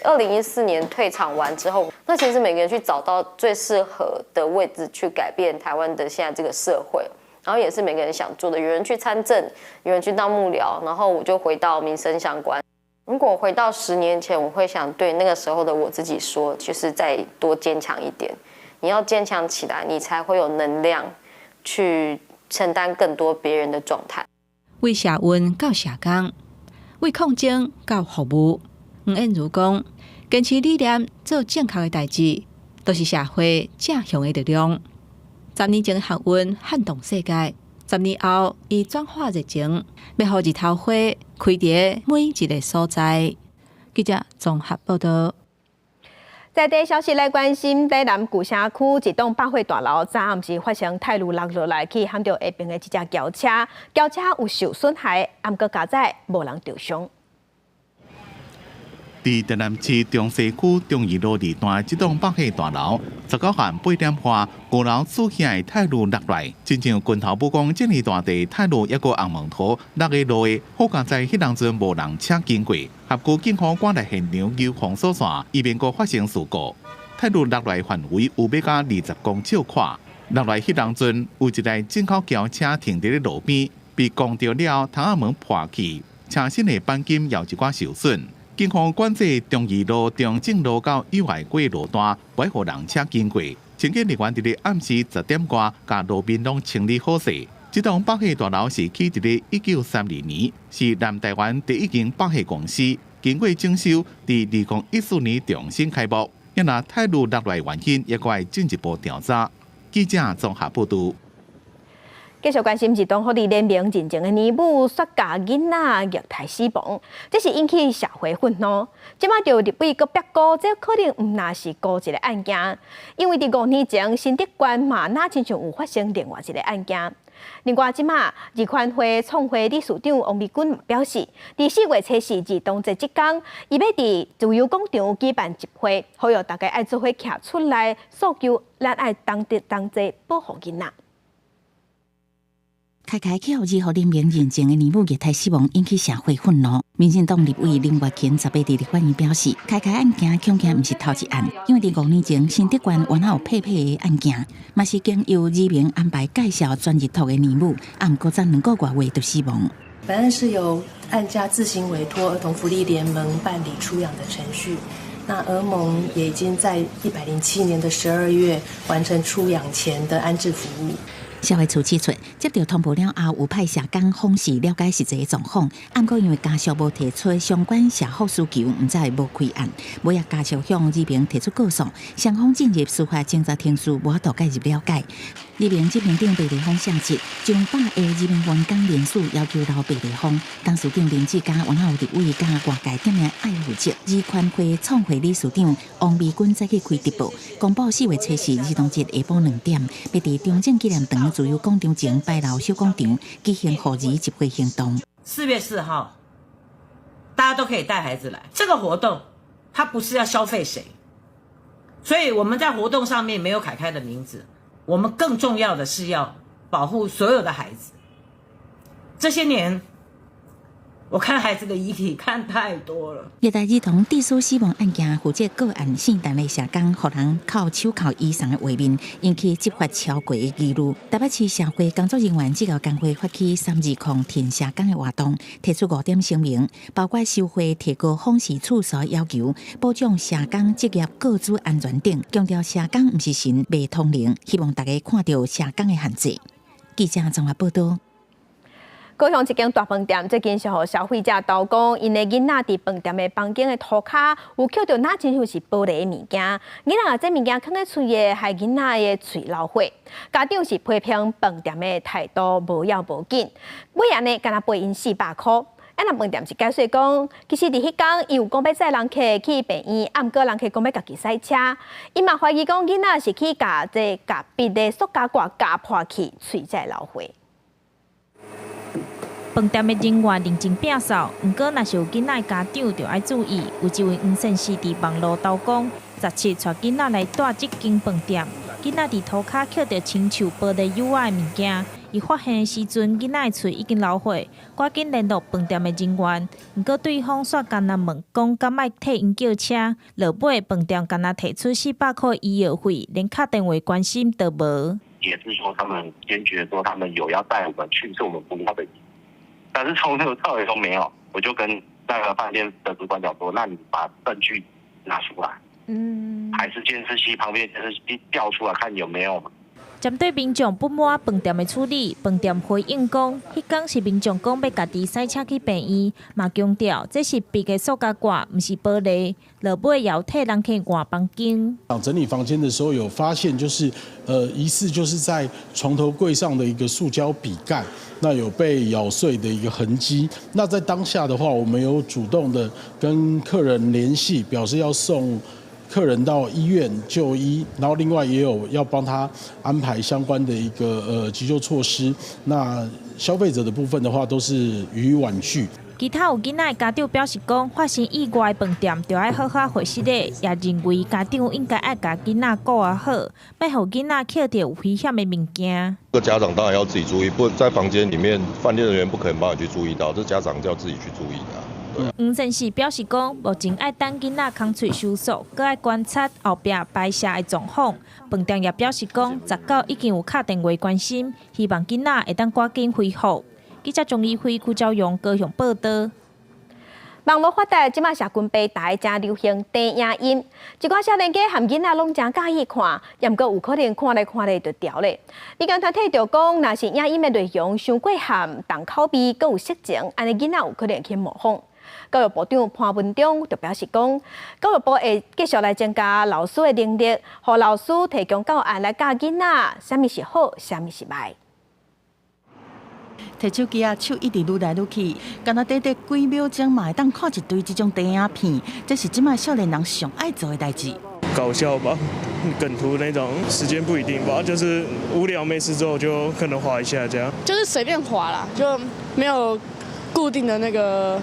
2014年退場完之後，那其實每個人去找到最適合的位置去改變台灣的現在這個社會，然後也是每個人想做的，有人去參政，有人去當幕僚，然後我就回到民生相關。如果回到10年前，我會想對那個時候的我自己說，就是再多堅強一點。你要堅強起來，你才會有能量去承擔更多別人的狀態。為社運到社工，為抗爭到服務。黃燕如講，堅持理念做正確的代誌，都是社會正向的力量。十年前的學運撼動世界。十年後，伊轉化熱情，欲予日頭花開佇每一個所在。記者綜合報道。在地消息來關心，台南舊城區一棟百貨大樓，昨暗時發生鐵蘆落落來，去撼著下爿的一隻轎車，轎車有受損害，毋過佳哉無人著傷。佇台南市中西區忠義路二段這棟百貨大樓，19號8點半，五樓主遐的鐵蘆落來，親像拳頭母講這爾大塊鐵蘆，抑閣紅毛塗落個路的，好佳哉彼當陣無人車經過，轄區警方趕來現場救封鎖線，以免閣發生事故。鐵蘆落來範圍有欲甲20公尺寬，落來彼當陣有一台進口轎車停佇咧路邊，被撞著了，窗仔門破去，車身的鈑金也有一寡受損。警方管制忠義路、中正路到友愛街路段，袂予人車經過。清潔人員佇咧暗時10點外，共路面攏清理好勢。這棟百貨大樓是起佇咧1932年，是南台灣第一間百貨公司。經過整修，佇2014年重新開幕。啊若鐵蘆落來原因，猶閣愛進一步調查。記者綜合報導。繼續關心兒童福利聯盟認證的奶母殺共囡仔虐待死亡，這是引起社會憤怒。這馬著立委閣煏估，這可能毋但是孤一个案件，因為佇5年前新竹縣嘛，若親像有發生另外一個案件。另外，這馬兒權會創會理事長王美君表示，佇4月初四兒童節這工，伊欲佇自由廣場舉辦集會，呼籲大家愛做伙徛出來訴求，咱愛同齊同齊保護囡仔。開開去予兒福聯盟認證的奶母虐待死亡，引起社會憤怒。民進黨立委林月琴18佇立法院表示，開開案件恐驚毋是頭一案，因為佇5年前新竹縣原來有拍拍的案件，嘛是經由移民安排介紹轉入托的奶母，啊，毋過才2個外月就死亡。本案是由案家自行委託兒童福利聯盟辦理出養的程序。那兒盟也已經在107年的12月完成出養前的安置服務。社會處指出，接到通報了後，有派社工訪視了解實際狀況。毋過因為家屬無提出相關社福需求，毋才會無開案。尾仔家屬向兒平提出告訴，雙方進入司法偵查程序，無法度介入了解。兒平執行長白麗芳證實，上百个兒平員工聯署要求留白麗芳。董事長林志嘉、原有立委佮外界點名愛負責。兒權會創會理事長王美君早起開直播，公布4月7日兒童節下晡2點，欲佇中正紀念堂自由廣場前牌樓小廣場舉行護兒集會行動。 4月4號，大家都可以帶孩子來。這個活動，它不是要消費誰，所以我們在活動上面沒有凱開的名字。我們更重要的是要保護所有的孩子。這些年，我看孩子的遺體看太多了。虐待兒童致死死亡案件，負責個案聖誕的社工，予人銬手銬以送的畫面，引起執法超過的疑慮。台北市社會工作人員這個工會發起320挺社工的活動，提出五點聲明，包括收費提高訪視次數要求，保障社工職業個資安全等，強調社工毋是神，袂通靈，希望大家看著社工的限制。記者綜合報道。高雄一間大飯店最近是予消費者投講，𪜶的囡仔佇飯店的房間的塗跤有抾著若親像是玻璃的物件，囡仔這物件囥佇喙的，害囡仔的喙流血。家長是批評飯店的態度無要無緊，尾仔呢，干焦賠𪜶400箍。啊，若飯店是解釋講，其實佇彼工伊有講欲載人客去病院，啊，毋過人客講欲家己駛車，伊嘛懷疑講囡仔是去共這隔壁的塑膠蓋咬破去，喙才會流血。飯店的人員認真摒掃，毋過若是有囡仔的家長，就愛注意。有一位黃先生佇網路投講，17帶囡仔來蹛這間飯店，囡仔佇塗跤抾著親像玻璃幼仔的物件，伊發現的時陣，囡仔的喙已經流血，趕緊聯絡飯店的人員，毋過對方煞干焦問講，敢愛替𪜶叫車，落尾飯店干焦提出400箍醫藥費，連敲電話關心都無。也是說，他們堅決說他們有要帶我們去，是我們不要的。但是從頭到尾都沒有，我就跟那個飯店的主管講說，那你把證據拿出來，還是監視器旁邊監視器調出來看有沒有嘛？針對民眾不滿飯店的處理，飯店回應講，彼工是民眾講欲家己駛車去病院，嘛強調這是別的塑膠蓋，毋是玻璃。落尾也有替人客換房間。整理房間的時候有發現，就是疑似就是在床頭櫃上的一個塑膠筆蓋，那有被咬碎的一個痕跡。那在當下的話，我們有主動的跟客人聯繫，表示要送客人到醫院就醫，然後另外也有要幫他安排相關的一個急救措施。那消費者的部分的話，都是予以婉拒。其他有囡仔的家長表示講，發生意外的飯店著愛好好回實咧，也認為家長應該愛共囡仔顧啊好，莫予囡仔抾著有危險的物件。這個家長當然要自己注意，不在房間裡面，飯店人員不可能幫你去注意到，這家長就要自己去注意的。黃先生表示講，目前愛等囡仔空喙收縮，閣愛觀察後壁排泄的狀況。飯店也表示講，19已經有敲電話關心，希望囡仔會當趕緊恢復。記者鍾怡輝、邱昭勇高雄報道。網路發達，這馬社群平台誠流行短影音，一寡少年家和囡仔攏誠佮意看，也毋過有可能看來看來就著咧。民間團體就講，若是影音的內容傷過譀、重口味，閣有色情，按呢囡仔有可能去模仿。教育部長潘文忠就表示講，教育部會繼續來增加老師的能力，予老師提供教案來教囡仔，啥物是好，啥物是䆀。提手機仔，手一直愈來愈去，干焦短短幾秒鐘嘛會當看一堆這種短影片，這是這擺少年人上愛做的代誌。搞笑吧，梗圖那種，時間不一定吧，就是無聊沒事做就可能滑一下這樣。就是隨便滑啦，就沒有固定的那個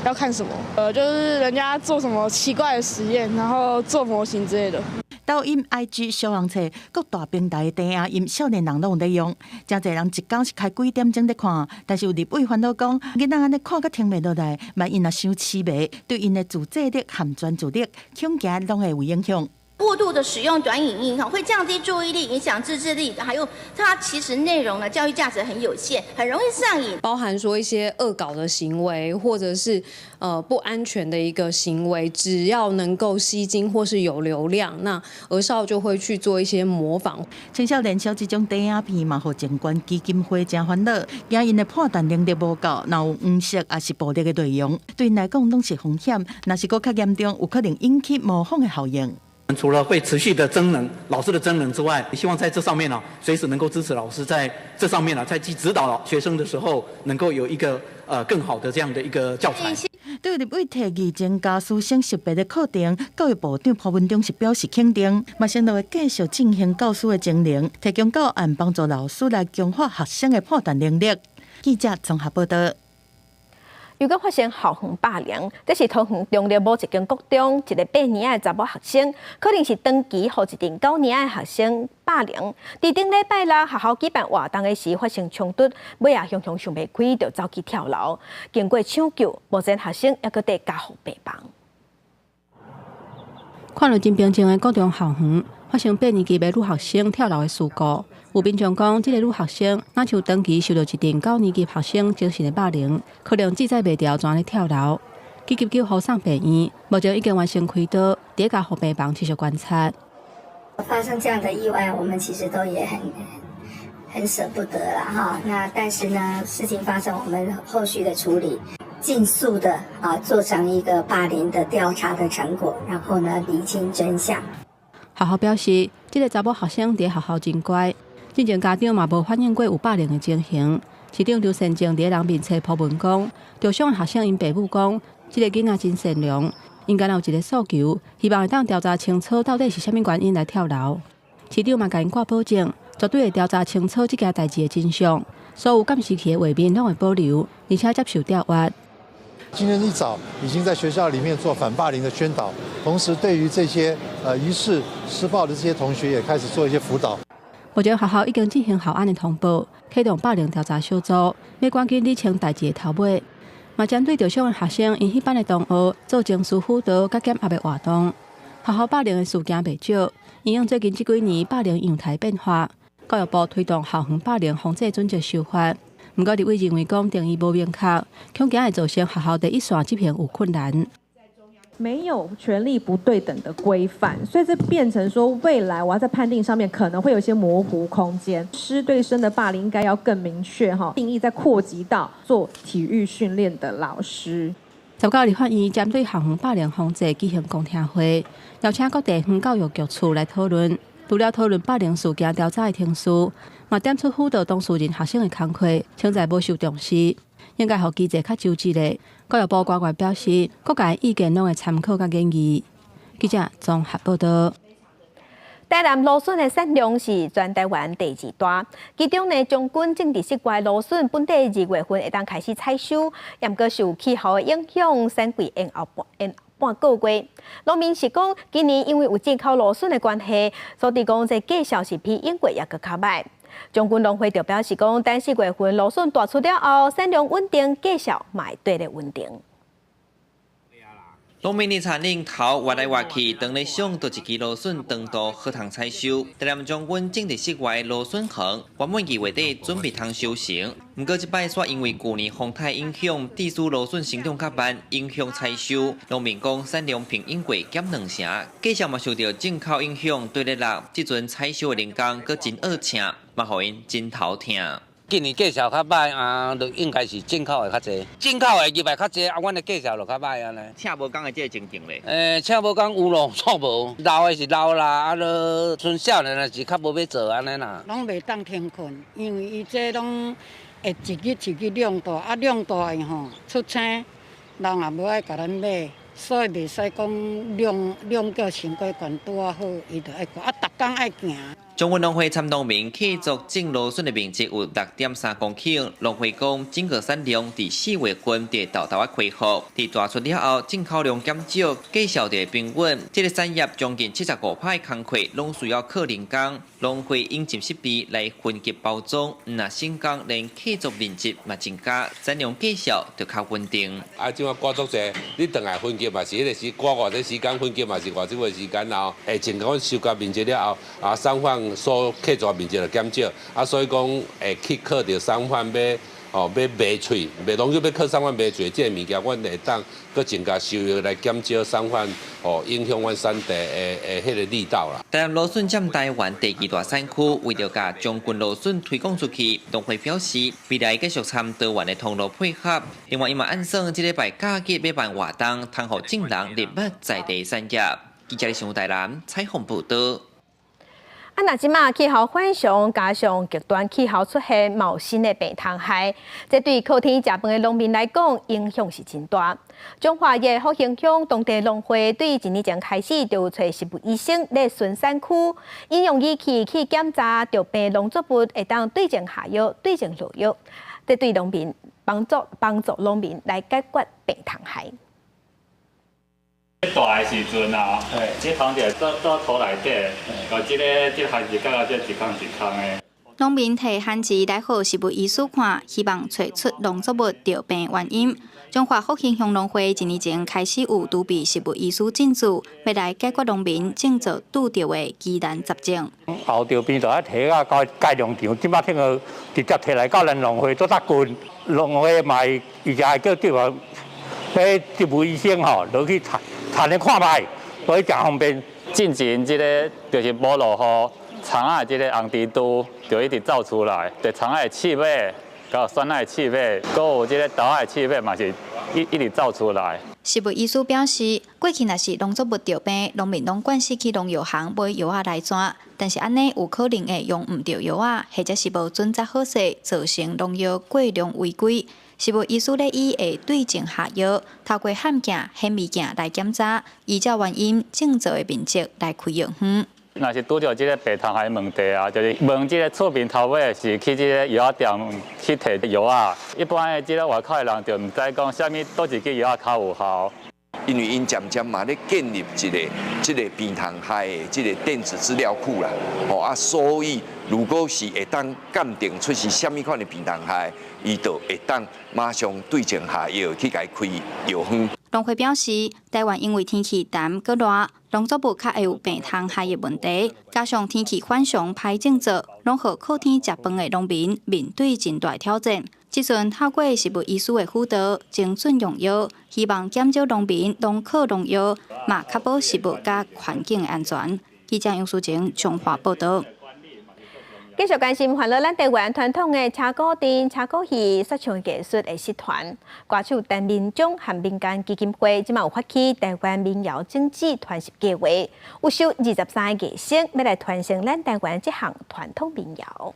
要看什麼，就是人家做什麼奇怪的實驗，然後做模型之類的。抖音、IG、小紅冊各大平台的短影音，少年人攏有咧用。誠濟人一工是開幾點鐘咧看，但是有立委煩惱講，囡仔按呢看甲停袂落來，萬一若傷痴迷，對𪜶的自制力和專注力，恐驚攏會有影響。過度的使用短影音哈，會降低注意力，影響自制力，還有它其實內容呢，教育價值很有限，很容易上癮。包含說一些惡搞的行為，或者是不安全的一個行為，只要能夠吸睛或是有流量，那兒少就會去做一些模仿。青少年痟這種短影片嘛，予靜觀基金會誠煩惱，驚𪜶的判斷能力無夠，若有黃色抑是暴力的內容，對𪜶來講攏是風險。若是閣較嚴重，有可能引起模仿的效應。除了會持續的增能老師的增能之外，希望在這上面呢，隨時能夠支持老師在這上面呢，在去指導學生的時候，能夠有一個更好的這樣的一個教材。對立委提議增加師生識別的課程，教育部長潘文忠是表示肯定，嘛承諾會繼續進行教師的增能，提供教案幫助老師來強化學生的判斷能力。記者綜合報道。又閣發生校園霸凌，這是桃園中壢某一間國中一个8年的查某學生，可能是長期予一陣9年的學生霸凌。佇頂禮拜六學校舉辦活動的時發生衝突，尾仔雄雄想袂開就走去跳樓。經過搶救，目前學生猶閣佇加護病房。看著真平靜的國中校園，發生8年級的女學生跳樓的事故。有民眾講，這个女學生若像長期受著一陣9年級學生精神的霸凌，可能自在袂牢，就按呢跳樓。緊急救護送病院，目前已經完成開刀，佇加護病房持續觀察。發生這樣的意外，我們其實都也很捨不得啦，哈。那但是呢，事情發生，我們後續的處理，盡速的啊做成一個霸凌的調查的成果，然後呢釐清真相。學校表示，這个查某學生佇學校真乖。之前家長嘛無反映過有霸凌的情形。市長劉善政佇人面冊 po 文講，受傷的學生𪜶爸母講，這个囡仔真善良，𪜶敢若有一个訴求，希望會當調查清楚到底是啥物原因來跳樓。市長嘛共𪜶掛保證，絕對會調查清楚這件代誌的真相，所有監視器的畫面攏會保留，而且接受調閱。今天一早已經在學校裡面做反霸凌的宣導，同時對於這些疑似施暴的這些同學，也開始做一些輔導。目前學校已經進行校安的通報，啟動霸凌調查小組，欲趕緊理清代誌的頭尾。嘛針對受傷的學生，𪜶彼班的同學做情緒輔導佮減壓的活動。學校霸凌的事件袂少，因應最近這幾年霸凌樣態變化，教育部推動校園霸凌防制準則修法。毋過立委認為講定義無明確，恐驚會造成學校第一線執行有困難。沒有權力不對等的規範，所以這變成說未來我要在判定上面可能會有一些模糊空間。師對生的霸凌應該要更明確哈，定義再擴及到做體育訓練的老師。19立法院針對校園霸凌防制舉行公聽會，邀請各地方教育局處來討論。除了討論霸凌事件調查的程序，嘛點出輔導當事人學生的工課，稱讚無受重視，應該予機制較周詳的。教育部官員表示，各界意見攏會參考佮研議。記者綜合報道。台南蘆筍的產量是全台灣第二大，其中呢，將軍種佇室外蘆筍，本地2月份會當開始採收，毋過受氣候的影響，產季延後半個月。農民是講，今年因為有進口蘆筍的關係，所以講這價數是比往過猶閣較䆀。將軍農會就表示講，等4月份蘆筍大出了後，產量穩定，價數嘛會綴咧穩定。農民佇田裡頭挖來挖去，當咧想佗一支蘆筍長度好通採收。台南將軍種佇室外蘆筍園，原本2月底準備通收成，毋過這擺煞因為舊年風颱影響，致使蘆筍成長較慢，影響採收。農民講產量比往過減2成，價數嘛受著進口影響，綴咧落。這陣採收的人工閣真惡請，嘛予𪜶真頭疼。今年價數較䆀啊，就應該是進口的較濟，進口的入來較濟啊，阮的價數就較䆀按呢。請無仝的這个情形咧？請無仝有咯，錯無，老的是老啦，啊，囉賰少年的是較無欲做按呢啦。攏袂當停睏，因為伊這攏會一日一日量大，啊量大的吼出青，人也無愛共咱買，所以袂使講量量叫傷過懸，拄仔好，伊就愛掛，啊，逐工愛行。將軍農會參農民契作種蘆筍的面積有6.3公頃。農會講，整個產量佇4月份就沓沓仔恢復，佇大出了後，進口量減少，價數就會平穩。這個產業將近75%的工課攏需要靠人工，農會引進設備來分級包裝，毋若省工，連契作面積嘛增加，產量價數就較穩定。啊，這馬割足濟，你轉來分級嘛是彼個時，割偌濟時間分級嘛是偌濟個時間，然後會增加收割面積了後，啊，商販所契作面積就減少，啊，所以講會去靠著商販欲哦欲賣喙，賣攏總欲靠商販賣喙，這个物件，阮會當閣增加收入來減少商販哦影響阮產地的的彼個力道啦。台南蘆筍佔台灣第二大產區，為著共將軍蘆筍推廣出去，農會表示未來繼續參多元的通路配合。另外，伊嘛按算這禮拜假日欲辦活動，通予眾人認捌在地產業。記者新聞台南採訪報導。啊，若這馬氣候反常，加上極端氣候出現嘛有新的病蟲害，這對靠天食飯的農民來講，影響是真大。彰化的復興鄉當地農會對一年前開始就有揣植物醫生咧巡產區，應用儀器去檢查著病農作物，會當對症下藥、對症落藥，這對農民幫助幫助農民來解決病蟲害。大的時陣啊，這蟲就倒倒土內底，到這个這番薯角到這一空一空的。農民提番薯來予植物醫師看，希望揣出農作物著病原因。彰化復興鄉農會一年前開始有儲備植物醫師進駐，欲來解決農民種作拄著的疑難雜症。後著病就愛提啊到街農場，這擺聽講直接提來到咱農會做較近，農會嘛伊就會叫對方，彼植物醫生吼落去查查咧看覓，所以誠方便。進前這个就是無落雨，蟲仔這个紅蜘蛛就一直走出來，就蟲仔的刺尾，佮蒜仔的刺尾，閣有這个豆仔的刺尾嘛是一一直走出來。植物醫師表示，過去若是農作物著病，農民攏慣勢去農藥行買藥仔來鑽，但是按呢有可能會用毋著藥仔，或者是無準則好勢，造成農藥過量違規。植物醫師咧伊會對症下藥，透過譀鏡、顯微鏡來檢查，依照原因種植的面積來開藥方。若是拄著這个病蟲害問題啊，就是問這个厝邊頭尾是去這个藥仔店去提藥仔。一般的這个外口的人就毋知講啥物佗一支藥仔較有效。因為𪜶漸漸嘛咧建立一个這个病蟲害的這个電子資料庫啦，吼啊，所以如果是會當鑑定出是啥物款的病蟲害，伊就會當馬上對症下藥去共伊開藥方。農會表示，台灣因為天氣乾閣熱，農作物較會有病蟲害的問題，加上天氣反常歹種作，攏予靠天食飯的農民面對真大挑戰。這陣透過植物醫師的輔導，精準用藥，希望減少農民攏靠農藥，嘛確保食物佮環境安全。記者楊淑晴彰化報導。繼續關心，歡樂咱台灣傳統的車鼓陣、車鼓戲說唱藝術的失傳。歌手陳明章和民間基金會這馬有發起台灣民謠種子傳習計劃，有收23個藝生欲來傳承咱台灣這項傳統民謠。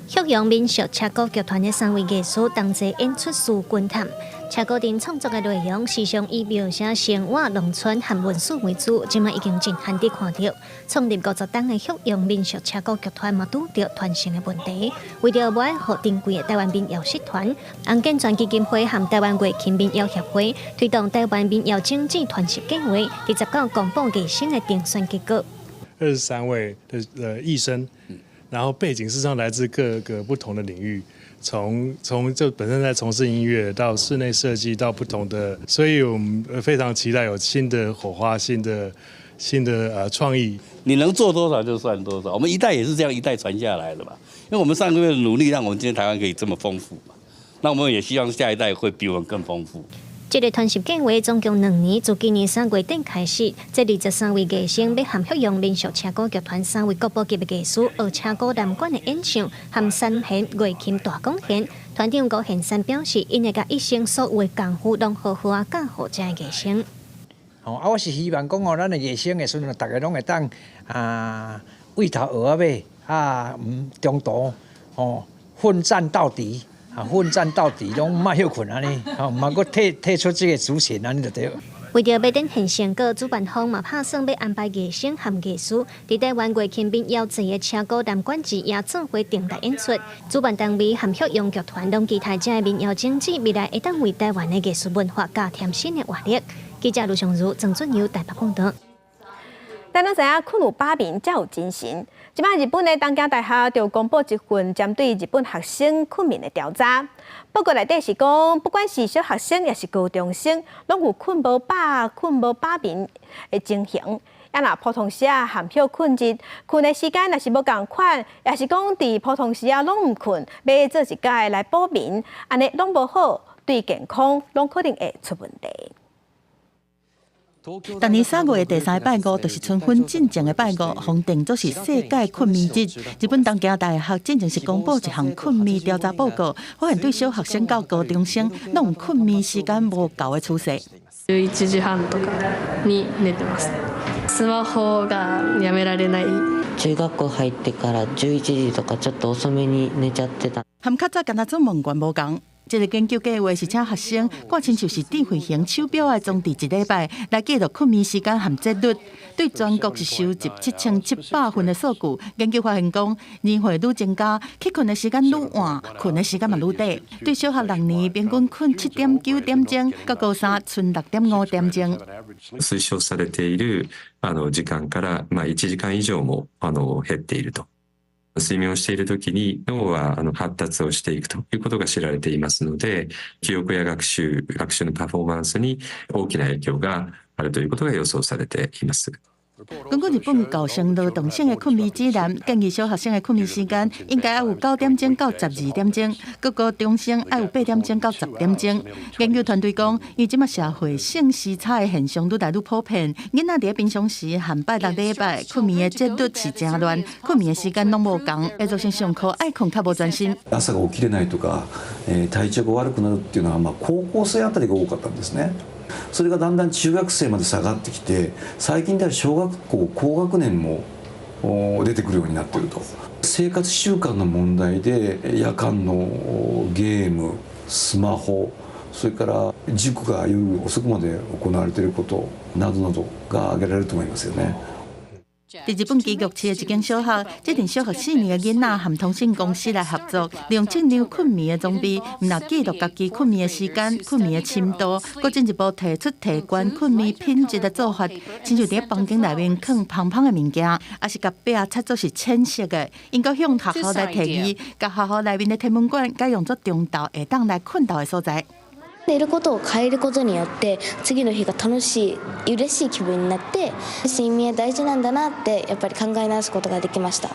旭陽民俗車鼓劇團的三位藝師同齊演出《思君探》。車鼓陣創作的內容時常以描寫生活、農村和文史為主，這馬已經真罕得看著。創立50冬的旭陽民俗車鼓劇團嘛，拄著傳承的問題。為著無愛予珍貴的台灣民謠失傳，洪建全基金會和台灣月琴民謠協會推動台灣民謠種子傳習計劃，佇19公布藝生的遴選結果。 23位的藝生，然後背景事實上來自各個不同的領域。從就本身在從事音樂到室內設計到不同的，所以我們非常期待有新的火花、新的創意。你能做多少就算多少，我們一代也是這樣一代傳下來的嘛。因為我們上個月的努力，讓我們今天台灣可以這麼豐富嘛。那我們也希望下一代會比我們更豐富。這個傳習計劃總共2年，自今年3月底開始。這23位藝生欲和旭陽民俗車鼓劇團三位國寶級的藝師學車鼓南管的演唱，和三弦月琴大管弦。團長高賢山表示，𪜶會共一生所有的功夫攏好好仔教予這个藝生。哦，啊，我是希望講哦，咱的藝生的時陣，逐个攏會當啊，為頭學到尾啊，毋中途哦，奮戰到底。啊，奮戰到底，攏毋愛歇睏按呢，吼，毋通閣退出這個主線按呢就對。為著欲展現成果，主辦方嘛拍算欲安排藝生和藝師佇台灣月琴民謠祭的車鼓南管之夜做伙登台演出。主辦單位和旭陽劇團攏期待這个民謠種子未來會當為台灣的藝術文化加添新的活力。記者盧尚如、曾俊友台北報導。咱攏知影睏有飽眠才有精神。這擺日本的東京大學就公布一份針對日本學生睏眠的調查，報告內底是講，不管是小學生抑是高中生，攏有睏無飽、睏無飽眠的情形。啊，若普通時仔含歇睏日，睏的時間若是無仝款，抑是講佇普通時仔攏毋睏，欲做一工來補眠，按呢攏無好，對健康攏可能會出問題。逐年3月的第三拜五，就是春分進前的拜五，予定做是世界睏眠日。日本東京大學進前是公布一項睏眠調查報告，發現對小學生到高中生，攏有睏眠時間無夠的趨勢。 11時半とかに寝てます。スマホがやめられない。中学校入ってから11時とかちょっと遅めに寝ちゃってた。和較早敢若做問卷無仝。這個研究計劃是請學生掛親像是智慧型手錶的裝置一禮拜來記錄睏眠時間和節律，對全國是收集7700份的數據。研究發現講，年歲愈增加，起睏的時間愈晚，睏的時間嘛愈短。對小學六年平均睏7.9點鐘，到高三賰6.5點鐘。推奨されている時間から1時間以上も減っていると。睡眠をしているときに脳は発達をしていくということが知られていますので、記憶や学習のパフォーマンスに大きな影響があるということが予想されています。根據日本厚生勞動省的睏眠指南，建議小學生的睏眠時間應該愛有9點鐘到12點鐘，閣高中生愛有8點鐘到10點鐘。研究團隊講，因為這馬社會性時差的現象愈來愈普遍，囡仔佇平常時和拜六禮拜睏眠的節律是誠亂，睏眠的時間攏無仝，會造成上課愛睏較無專心。朝が起きれないとか、體調が悪くなるっていうのは、高校生あたりが多かったんですね。それがだんだん中学生まで下がってきて、最近では小学校高学年も出てくるようになっていると。生活習慣の問題で、夜間のゲーム、スマホ、それから塾が夜遅くまで行われていることなどなどが挙げられると思いますよね。佇日本岐玉市的一間小學，這陣小學4年的囡仔和通信公司來合作，利用測量睏眠的裝備，毋但記錄家己睏眠的時間、睏眠的深度，閣進一步提出提懸睏眠品質的做法，親像佇房間內面囥芳芳的物件，抑是共壁擦做是淺色的，𪜶閣向學校來提議，共學校內面的天文館改用做中晝會當來睏覺的所在。寝ることを変えることによって、次の日が楽しい、嬉しい気分になって、睡眠は大事なんだなってやっぱり考え直すことができました。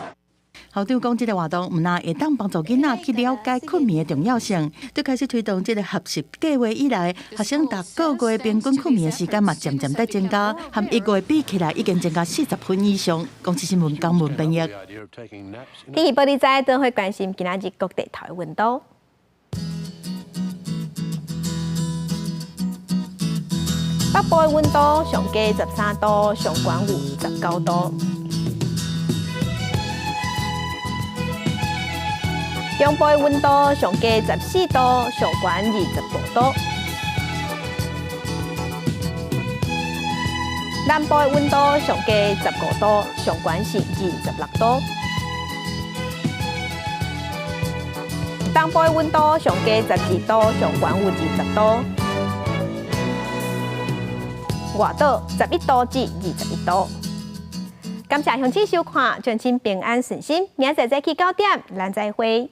校長講，這个活動毋但會當幫助囡仔去了解睏眠的重要性，對開始推動這个學習計劃以來，學生逐個月平均睏眠的時間嘛漸漸在增加，和1月比起來已經增加40分以上。公視新聞江文編譯。天氣報你知，都會關心今仔日各地頭的溫度。北部的溫度上低13度，上懸有19度。中部的溫度上低14度，上懸25度。南部的溫度上低15度，上懸是26度。東部的溫度上低12度，上懸有20度。外島11度至21度。感謝鄉親收看，祝親平安順心。明仔載早起9點，咱再會。